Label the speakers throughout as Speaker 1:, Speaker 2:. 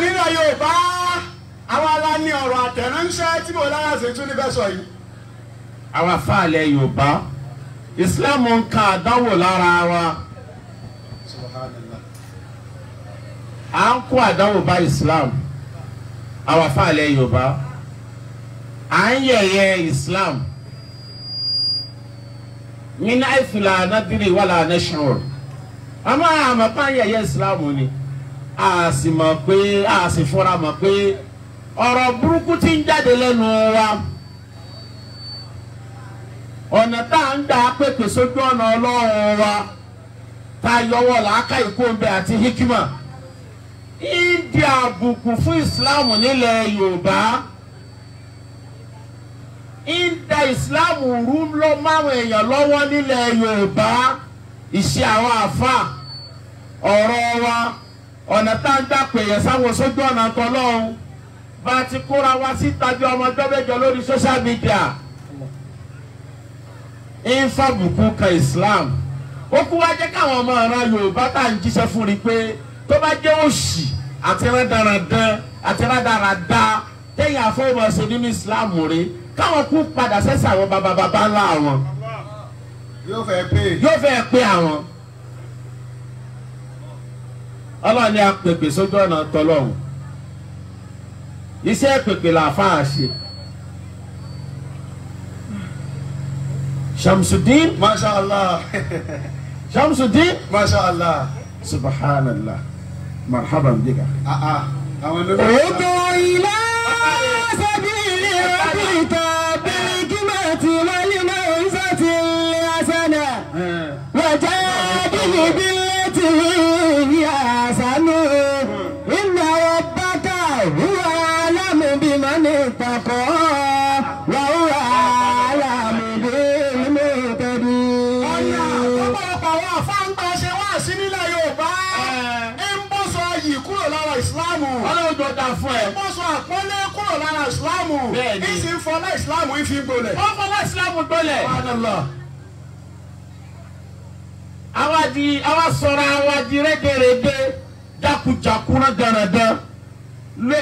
Speaker 1: nílẹ̀ Yorùbá àwa la ní ọ̀rọ̀ àtẹ̀ránṣẹ́ tí mo lára ṣe tún níbẹ̀ sọ yìí.
Speaker 2: Àwọn àfáà ilẹ̀ Yorùbá Islam ń ka àdánwò lára wa.
Speaker 1: Subhanallah.
Speaker 2: À ń kó àdánwò bá Islam. Àwọn àfáà ilẹ̀ Yorùbá à ń yẹ̀yẹ́ Islam. Min haythu la nadri wala nash'ur. Àmọ́ àmọ́ pa ń yẹ̀yẹ́ Islam ni. A sì mọ̀ pé a sì fúnra mọ̀ pé ọ̀rọ̀ burúkú tí ń jáde lẹ́nu wa. Ọ̀nà tá à ń gbà pèpè sójú ọ̀nà Ọlọ́run wa tá a yọwọ́ làákà ìkóńbẹ àti hikima ìdí àbùkù fún Islam nílẹ̀ Yorùbá ìdá Islam rú lọ máwọn èèyàn lọ́wọ́ nílẹ̀ Yorùbá ìṣe àwọn àfà ọ̀rọ̀ wa ọ̀nà tá à ń gbà pèyàn sáwọn sójú ọ̀nà tọ́lọ́run bá a ti kóra wa síta bí ọmọ ọjọ́ mẹ́jọ lórí social media ń fàbùkù kan Islam. Ó kú wá jẹ́ káwọn ọmọ ọ̀ràn Yorùbá tá à ń jíṣẹ́ fún rí pé tó bá jẹ́ òṣì àti rádaràdán àti rádaràdá tẹ̀yìn àfọwọ́sẹ nínú Islam rí káwọn kú padà sẹ́sẹ̀ àwọn bàbá bàbá ńlá àwọn.
Speaker 1: Yóò fẹ́ pé.
Speaker 2: Yóò fẹ́ pé àwọn. Ọlọ́run ni a pèpè sójú ọ̀nà tọlọ́run. Iṣẹ́ pèpè làáfàá ṣe. Shamsuddin.
Speaker 1: Masha Allah.
Speaker 2: Shamsuddin.
Speaker 1: Masha Allah.
Speaker 2: Subhanallah. Marhaban bika.
Speaker 3: Ud'u ila sabili rabbika bil-hikmati wal-maw'izati al-hasana wajadil billati hiya ahsanu inna rabbaka huwa a'lamu biman ittaqa wa huwa a'lamu bil-muhtadin.
Speaker 1: Ọ̀nà ọ̀pọ̀lọpọ̀ àwọn àfáǹgbà ṣe wá sí nílẹ̀ Yorùbá ń bọ́ sọ yìí kúrò lára Ìsìláàmù.
Speaker 2: Ọlọ́run jọ da fún ẹ.
Speaker 1: Ń bọ́ sọ àpọ́nlé kúrò lára Ìsìláàmù.
Speaker 2: Bẹ́ẹ̀ni.
Speaker 1: Ń sì ń fọlá Ìsìláàmù ń fi gbolẹ̀.
Speaker 2: Ó fọlá Ìsìláàmù gbolẹ̀.
Speaker 1: Subhanallah.
Speaker 2: Àwa di àwa sọ̀rọ̀ àwa di rẹ́dẹ̀rẹ́dẹ́ jákujàku rẹ́dẹ̀rẹ́dẹ́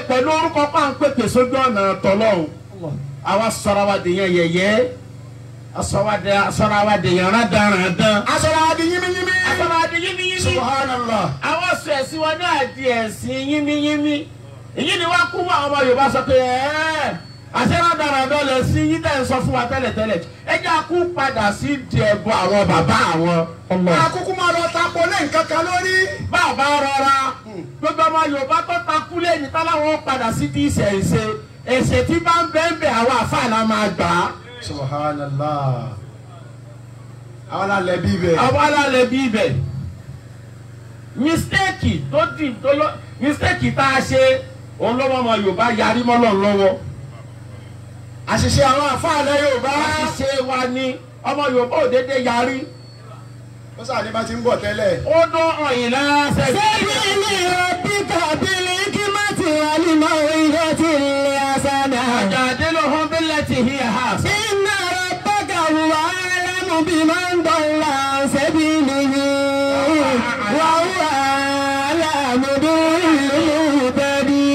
Speaker 2: pẹ̀lú orúkọ pàǹpẹ̀pẹ̀ sójú ọ̀nà tọ́lọ́hún. Àwa sọ̀rọ̀ àwa dèèyàn yẹ̀yẹ́. Asọ̀rọ̀ àwa dèèyàn rẹ́dẹ̀rẹ́dẹ́.
Speaker 1: Asọ̀rọ̀ àwa di yínmíyínmí.
Speaker 2: Asọ̀rọ̀ àwa di yínmíyínmí.
Speaker 1: Subhanallah.
Speaker 2: Àwọn sọ ẹ̀sìn wọn náà di ẹ̀sìn yínmíyínmí. Èyí ni wọ́n kú wọ́n àwọn ọmọ Yorùbá sọ pé ẹ̀ẹ́ àṣẹ rádaràdọ́ lẹ̀ sí yín tẹ̀ ń sọ fún wa tẹ́lẹ̀tẹ́lẹ̀. Ẹ jẹ́ àkú padà sí di ẹ̀bọ àwọn bàbá àwọn.
Speaker 1: Akúkú máa lọ tapo lé nǹkan kan lórí.
Speaker 2: Bàbá rọra gbogbo ọmọ Yorùbá tó takú lẹ́yìn táláwọn padà sí di ìṣẹ̀ṣe ẹ̀ṣẹ̀ tí bá ń bẹ́ẹ̀ bẹ́ẹ̀ àwọn àfáà náà máa gbà á.
Speaker 1: Subhanallah. Àwọn alálẹ̀ bí ibẹ̀.
Speaker 2: Àwọn alálẹ̀ bí ibẹ̀. Mistake tó di tó lọ mistake tá a ṣe òun ló mọ ọmọ Yorùbá yarí mọ́ Ọlọ́run lọ́wọ́.
Speaker 1: Àṣìṣe àwọn àfáà lẹ Yorùbá.
Speaker 2: Àṣìṣe wa ni ọmọ Yorùbá ò dédé yarí.
Speaker 1: Ó sà ní bá ti ń bọ̀ tẹ́lẹ̀.
Speaker 2: Ó dún ọ̀yìn lásẹ̀.
Speaker 3: Sabili rabbika bil-hikmati wal-maw'izati al-hasana.
Speaker 2: Wajadilhum billati hiya ahsan.
Speaker 3: Inna rabbaka huwa a'lamu biman dalla an sabilihi wa huwa a'lamu bil-muhtadin.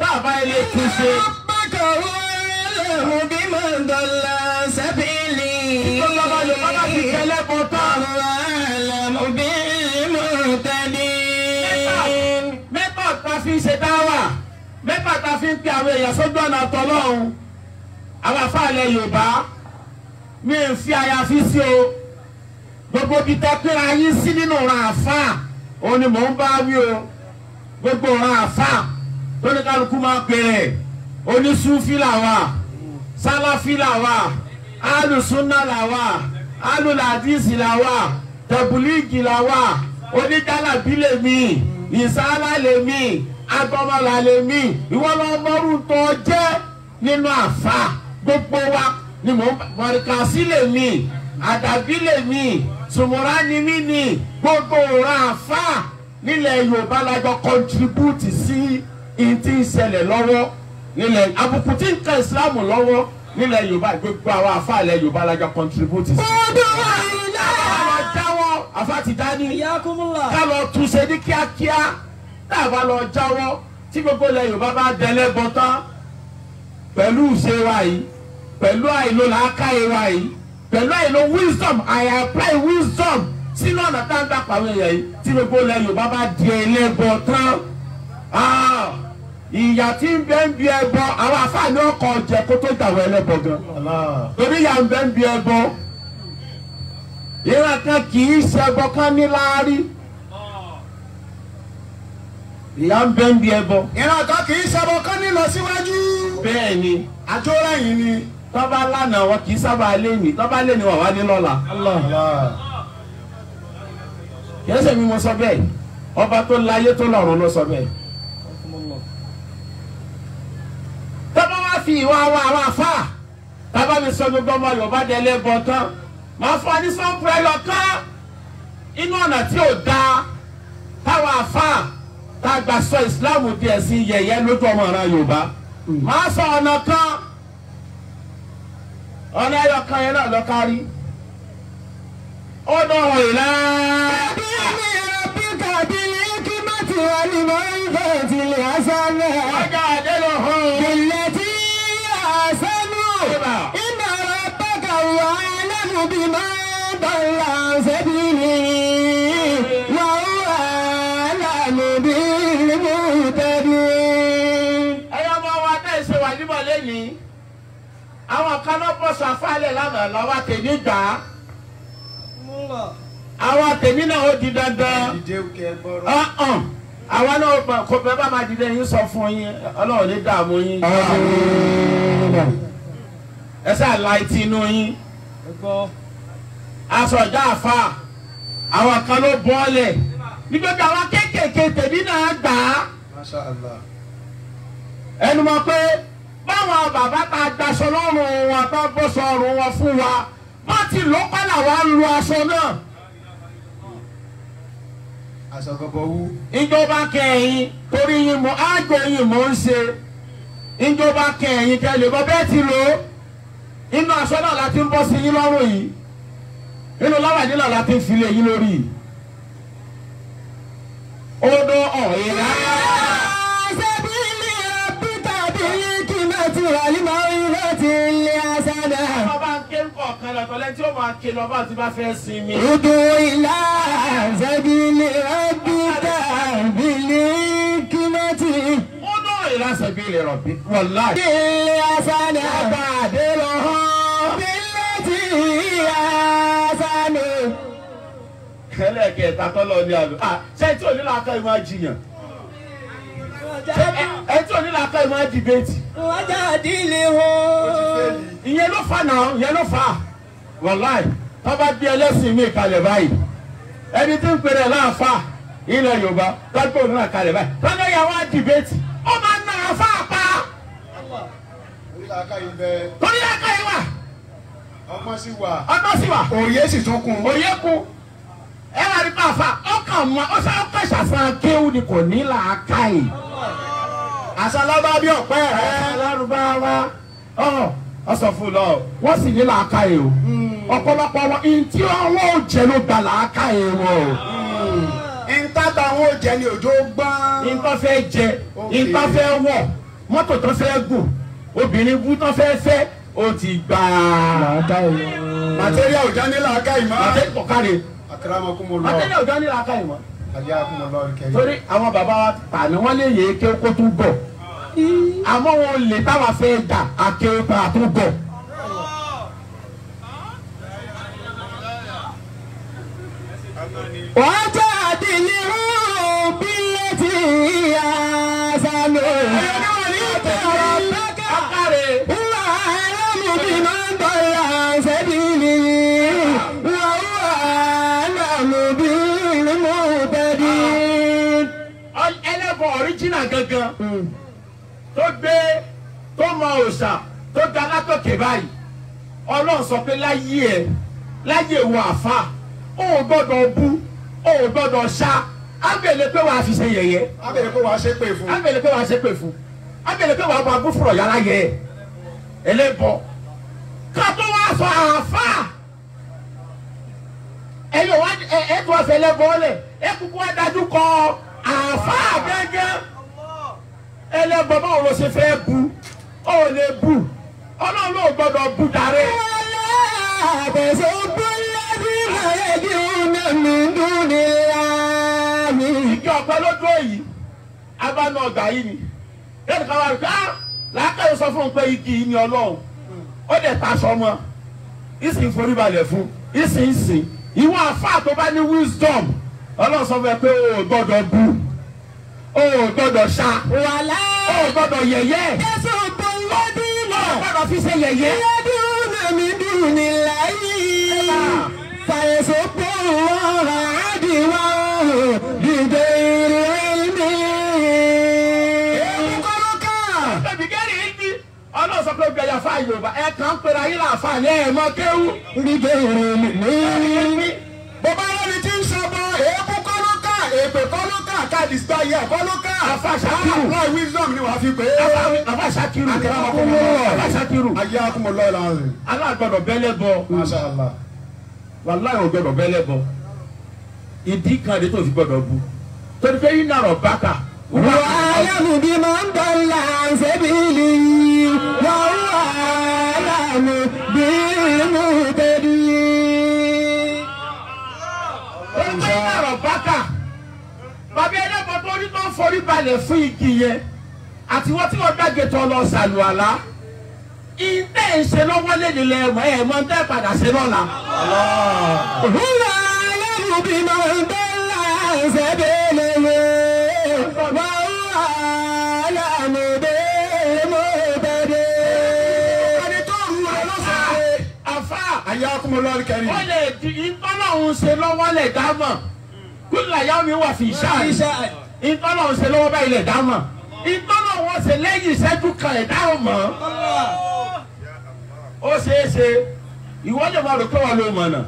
Speaker 2: Bàbá ilé tún ṣe. Ìjọba Yorùbá bá ti tẹ́lẹ̀ bọ̀ tán. Mẹ́tọ̀ ta fi ń ṣe dáwà. Mẹ́tọ̀ ta fi ń pe àwọn èèyàn sójú ọ̀nà àtọ́lọ́hún. Àwọn àfáàlẹ̀ Yorùbá mi ń fi àyàfi sí o. Gbogbo ibi tẹ́ pínra yín sí nínú ọ̀ràn àfáà òun ni mò ń bá wí o. Gbogbo ọ̀ràn àfáà lórí kálukú máa pèrè onísúfì làwà sálàfì làwà alùsúnà làwà alùlàdísì làwà tẹ̀bùlíìgì làwà oníjàlábí lèmi ìsálà lèmi agbọmọlà lèmi ìwọ lọmọrú tó jẹ́ nínú àfà gbogbo wa ni mò ń mọ̀ríkàsí lèmi àdàbí lèmi sùmùrà ni mí ni gbogbo òràn àfà nílẹ̀ Yorùbá lájọ kọ́ntribútì sí Ìyìn tí ń ṣẹlẹ̀ lọ́wọ́ nílẹ̀ àbùkù tí ń kan ìsìlámù lọ́wọ́ nílẹ̀ Yorùbá gbogbo àwọn àfa ilẹ̀ Yorùbá lájọ contribute sí. Àwọn jáwọ́ àfa ti dání. Ká lọ túnṣe ní kíákíá tá a bá lọ jáwọ́ tí gbogbo ilẹ̀ Yorùbá bá dẹlẹ́bọ tán pẹ̀lú ìṣe wa yìí pẹ̀lú àìlò làákàyè wa yìí pẹ̀lú àìlò wisdom I apply wisdom sínú ọ̀nà tá ń gbà pàwọn èèyàn yìí tí gbogbo ilẹ̀ Yorùbá bá di ẹlẹ́bọ tán ìyà tí ń bẹ ń bi ẹbọ àwọn àfáàní ọkọ̀ jẹ kó tó dàwọ̀ ẹlẹ́bọ gan torí ìyà ń bẹ ń bi ẹbọ ìran kan kì í ṣẹbọ kan ní láárí ìyà ń bẹ ń bi ẹbọ.
Speaker 1: Ìran kan kì í ṣẹbọ kan ní lọ síwájú.
Speaker 2: Bẹ́ẹ̀ ni
Speaker 1: àjọra yìí ni.
Speaker 2: Tọ́ba lánàá wọn kì í sábà lé ní tọ́ba lé ní wọ́n wá ní lọ́la. Kì í ṣe mi mo sọ bẹ́ẹ̀ ọba tó láyé tó lọ́run ló sọ bẹ́ẹ̀. Tọ́ba wá fi ìwà wa àwọn àfà tábà mi sọ gbogbo ọmọ Yorùbá délé bọ̀ tán máa fọ ní sọ́ńpù ẹ lọ kán inú ọ̀nà tí ò dáa táwọn àfà tá a gbà sọ ìsìláàmù di ẹ̀sìn yẹ̀yẹ́ lójú ọmọ ọ̀ràn Yorùbá máa sọ ọ̀nà kan ọ̀nà ẹyọ kan yẹn náà lọ kárí ó dọ̀rọ̀ ìlà. Ọjà àdéhùn ọ̀hún. Àwọn kan náà bọ̀ sàfálẹ̀ lánàá làwọn tèmi gbà á. Àwọn tèmi náà ó di dandan. Àwọn náà kò bẹ́ẹ̀ bá máa dìde yín sọ fún yín Ọlọ́run ní dààmú yín. Ẹ sáà la etí inú yín. Aṣọ ìjà àfa àwọn kan ló bọ́ọ̀lẹ̀ nígbàgbé àwọn kéékèèké tèmi náà gbà á. Ẹnu mọ̀ pé báwọn bàbá tá a gbaṣọ lọ́rùn wọn tó bọ́sọ ọrùn wọn fún wa bá ti lò kọ́là wa ń lo aṣọ náà. Ìjọba kẹyìn torí yín mọ ájò yín mò ń ṣe ìjọba kẹyìn kẹlẹ bọ bẹ́ẹ̀ ti lò ó inú aṣọ náà la ti ń bọ́ sí yín lọ́rùn yìí inú láwàní náà la ti ń filé yín lórí yìí. Odò ọ̀yìnlá.
Speaker 3: Udu ila sabili rabbika bil-hikmati.
Speaker 2: Udu ila sabili rabbika wallahi.
Speaker 3: Bil-hasana.
Speaker 2: Bàdé lọ hàn.
Speaker 3: Billati hasana.
Speaker 2: Ẹlẹ́kẹ̀ẹ́ta tọ́lọ ní àlọ́. Ṣé tí ò ní làákà ìmọ̀ àjìyàn? Ṣé tí ò ní làákà ìmọ̀ àjìbẹ́tì? Ìyẹn ló fà náà, ìyẹn ló fà. Wàláì, tó bá gbé ẹlẹ́sìn mi kalẹ̀ báyìí. Ẹni tí ń pèrè láàfà ilẹ̀ Yorùbá lágbó òun náà kalẹ̀ báyìí. Tọ́lá yà wá dìbẹ́tì, ó máa ń na àfà pa. Torí làákà yìí wà.
Speaker 1: Ọgbọ́n sì wà.
Speaker 2: Ọgbọ́n sì wà.
Speaker 1: Òye sì tún kún.
Speaker 2: Òye kún. Ẹ wá rí pa àfà, ọkàn mọ, ó sọ ọkàn ṣàfihàn kéwù ni kò ní làákà yìí.
Speaker 1: Àṣà lábá bí ọ̀pẹ́ rẹ̀.
Speaker 2: Àṣà lárúbáwá ọ̀sọ̀ fún lọ wọ́n sì ní làákàyè o. Ọ̀pọ̀lọpọ̀ wọn ntí wọn ò jẹ ló gba làákàyè wọn o.
Speaker 1: Ntàtà wọn ò jẹ ni òjò gbọ́n.
Speaker 2: Ntọ́ fẹ́ jẹ, ntọ́ fẹ́ wọ̀, mọ́tò tó fẹ́ gùn, obìnrin bú tó fẹ́ fẹ́, ó ti gbà làákàyè.
Speaker 1: Màtẹ́ríà ò já ní làákàyè mọ́.
Speaker 2: Màtẹ́ríà
Speaker 1: Akramakumullah.
Speaker 2: Màtẹ́ríà ò já ní làákàyè mọ́.
Speaker 1: Torí
Speaker 2: àwọn bàbá wa tà ní wọ́n lè yẹ kí ó tún bọ̀. Àmọ́ wọn lè táwa fẹ́ dà akéwà tó bọ̀.
Speaker 3: Wajadilhum billati hiya ahsanu. Huwa a'lamu biman dalla an sabilihi wa huwa a'lamu bil muhtadin.
Speaker 2: Ẹlẹ́bọ̀ ọ̀ríjìnà gangan tó gbé tó mọ òòṣà tó ga látòkè báyìí Ọlọ́run sọ pé láyé ẹ láyé ìwọ àfa ó gbọ́dọ̀ bú ó gbọ́dọ̀ ṣá Á bèlè pé wàá fi ṣe yẹ̀yẹ́.
Speaker 1: Á bèèrè pé wàá ṣe pé fún.
Speaker 2: Á bèlè pé wàá ṣe pé fún. Á bèlè pé wàá bọ agbófurọ̀ yàrá yẹ ẹlẹ́bọ. Ká tó wá sọ àáfàá. Ẹ̀yin wá ẹ̀ tó ọ̀fẹ́ lẹ́bọ̀ lẹ̀. Ẹ kúkú wá dájú kọ àáfàá gẹ́gẹ́. Ẹlẹ́bọ báwo ló ṣe fẹ́ bu? Ó lè bu. Ọlọ́run ló gbọ́dọ̀ bu dàrẹ́.
Speaker 3: ولا تسبوا الذين يدعون من دون الله.
Speaker 2: Igi ọ̀pẹ ló dúró yìí, abáná ọgbà yìí ni. Lẹ́nu kan wá rí ká làákàyè sọ fún un pé igi yìí ni Ọlọ́run. Ó dẹ̀ ta aṣọ mọ́, ìsìn foríbalẹ̀ fún, ìsìn sìn. Ìwọ àfáà tó bá ní wisdom, Ọlọ́run sọ fún ẹ pé o ò gbọ́dọ̀ bu, o ò gbọ́dọ̀ ṣá,
Speaker 3: ولا
Speaker 2: o ò gbọ́dọ̀ yẹ̀yẹ́,
Speaker 3: تسبوا الذين
Speaker 2: o ò gbọ́dọ̀ fi ṣe yẹ̀yẹ́.
Speaker 3: يدعون من دون الله فيسبوا الله عدوا بغير علم.
Speaker 1: Èébú kọ́ ló kàn.
Speaker 2: Bẹ̀bí gẹ́rì ìdí, Ọlọ́run sọ pé gbẹ̀yà fáà Yorùbá ẹ̀ kàn ń pera yín láǹfààní ẹ̀ mọ́ kéwú.
Speaker 3: بغير علم.
Speaker 1: Bó bá rẹ́ni tí ń sọ bọ, èébú kọ́ ló kàn, èpè kọ́ ló kàn, káàdì sítáyà kọ́ ló kàn.
Speaker 2: Àfáà Ṣakiru.
Speaker 1: Láì wisdom ni wàá fi pè é.
Speaker 2: Àfáà Ṣakiru.
Speaker 1: Akramakumullah.
Speaker 2: Àfáà Ṣakiru.
Speaker 1: Ayyakumullah alazim.
Speaker 2: Aláàgbọ̀dọ̀ bẹ́lẹ̀ bọ.
Speaker 1: Masha Allah.
Speaker 2: Wàláhì ò gbọ́dọ̀ bẹ́lẹ̀ bọ. Ìdí kan dé tó fi gbọ́dọ̀ bu. Torí pé yín nàrọ̀ bákà.
Speaker 3: وأعلم بمن ضل عن سبيله وهو أعلم بالمهتدين.
Speaker 2: Torí pé yín nàrọ̀ bákà. Bàbá ẹlẹ́bọ̀ tó ní tó ń forí balẹ̀ fún igi yẹn. Àti wọ́n tí wọ́n gbàgbé tó lọ sàlùwàlá. Ìtẹ̀ ń ṣe lọ́wọ́ lé nílẹ̀ ẹ̀mọ́ ẹ̀mọ́ ń tẹ́ padà ṣe lọ́la.
Speaker 3: هو أعلم بمن ضل عن سبيله وهو أعلم بالمهتدين.
Speaker 1: Ẹni tó rú rẹ ló sọ pé.
Speaker 2: Àfáà.
Speaker 1: Ayyakumullah al-karim.
Speaker 2: Ó lè di ìtọ́lọ́hún ṣe lọ́wọ́ lẹ̀ dámọ̀. Kúlà yá mi wà fi ṣáà. Ìtọ́lọ́hún ṣe lọ́wọ́ báyìí lẹ̀ dámọ̀. Ìtọ́lọ́hún ṣe lẹ́yìn ìṣẹ́jú kan ẹ̀ dáhùn mọ́. Ó ṣeé ṣe ìwọ lè máa rò pé wọ́n ló mọ̀nà.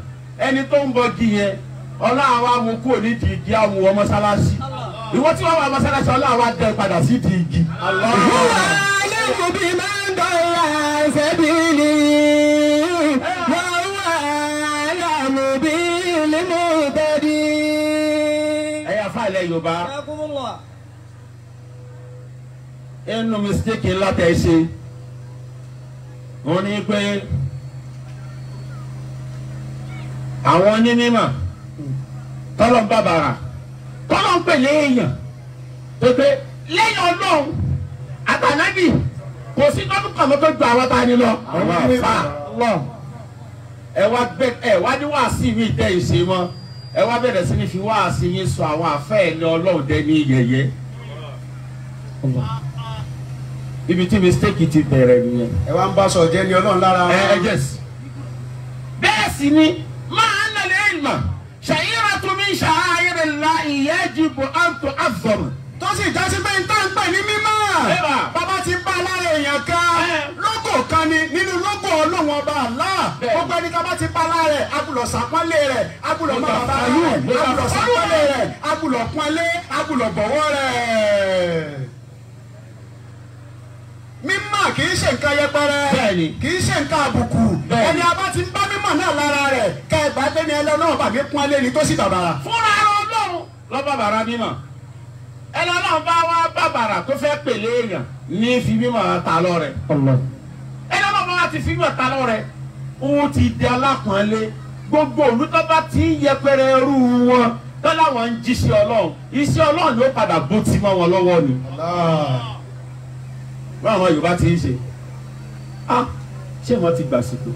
Speaker 2: Ẹni tó ń bọ igi yẹn, Ọlọ́run wa mú kúrò ní di igi àwọn wọ mọ́sálásí. Ìwọ tí wọ́n wà mọ́sálásí, Ọlọ́run wa dẹ padà sí di igi.
Speaker 3: هو أعلم بمن ضل عن سبيله وهو أعلم بالمهتدين.
Speaker 2: Ẹ̀yà fáìlẹ̀ Yorùbá. Inú mistake ńlá tẹ̀ ṣe wọ́n ní pé àwọn onímọ̀ tọ́lọ̀ ń bàbàrà tọ́lọ̀ ń pèlè èèyàn tó pé lẹ́yìn Ọlọ́run àtànábì kò sí tọ́dún kan mọ́ tó ju àwọn ta ni lọ. Àwọn àfa ẹ wá gbẹ ẹ wá ní wàásì mi tẹ́ ìṣe mọ́, ẹ wá bẹ̀rẹ̀ sí ní fi wàásì yín sọ àwọn àfẹ́ ẹ̀ ní Ọlọ́run dẹ́ ní yẹ̀yẹ́. Ibi tí mistake ti bẹ̀rẹ̀ nìyẹn.
Speaker 1: Ẹ wá ń bá sọ jẹ́ ní Ọlọ́run lára.
Speaker 2: Ẹ ẹ yes. Bẹ́ẹ̀ sì ni máa ń lè ìmọ̀ ṣàyíra tún mi ṣàáyíra ńlá yajibu an tu'azzam.
Speaker 1: Tó sì já sí pé n tá ń pè ní mímọ́.
Speaker 2: Ẹ̀bà.
Speaker 1: Bàbá ti ń bá lára èèyàn kan. Lógò kan ni nínú lógò Ọlọ́run ọba Allah.
Speaker 2: Bẹ́ẹ̀.
Speaker 1: Gbogbo ẹni tá bá ti bá lára rẹ̀, agbúlọ̀ sàpọ́nlé rẹ̀, agbúlọ̀ má bàbá rẹ̀, agbúlọ̀ sàpọ́nlé rẹ̀, agbúlọ̀ pọ́nlé, agbúlọ̀ bọ̀wọ́ rẹ̀. Mímọ́ kì í ṣe nǹkan yẹpẹrẹ.
Speaker 2: Bẹ́ẹ̀ni.
Speaker 1: Kì í ṣe nǹkan àbùkù.
Speaker 2: Bẹ́ẹ̀ni.
Speaker 1: Ẹni a bá ti ń bá mímọ́ náà lára rẹ̀, kẹ́ ẹ gbà pé ní ẹlẹ́ náà bàbí pọ́nlé ni tó sì bàbàrà.
Speaker 2: Fúnra ara Ọlọ́run lọ bàbàrà mímọ́. Ẹni Ọlọ́run bá wá bàbàrà tó fẹ́ pèlè èèyàn ní fi mímọ́ ta lọ́rẹ. Ẹni Ọlọ́run bá wá ti fi mímọ́ ta lọ́rẹ, ó ti di alápọ̀nlé. Gbogbo òlú tó bá ti ń yẹpẹrẹ ẹrú wọn tó láwọn ń jíṣẹ́ Ọlọ́run, iṣẹ́ Ọlọ́run ló padà bó ti mọ́ wọn lọ́wọ́ ni. Báwọn Yorùbá ti ń ṣe. Ah, ṣé wọ́n ti gbàsìkò?